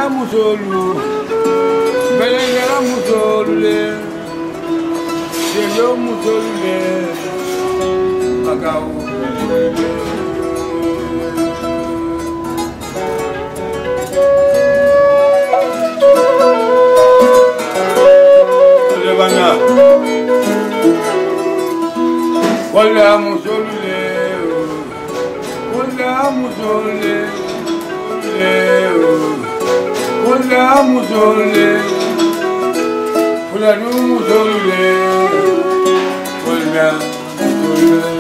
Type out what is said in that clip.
Bɛlɛkɛla musolu, bɛlɛkɛla musolu le, Sejo musolu le, Bagaw musolu le. Lebana, wala musolu le, wala musolu le, wala musolu le, wala musolu le, wala musolu le.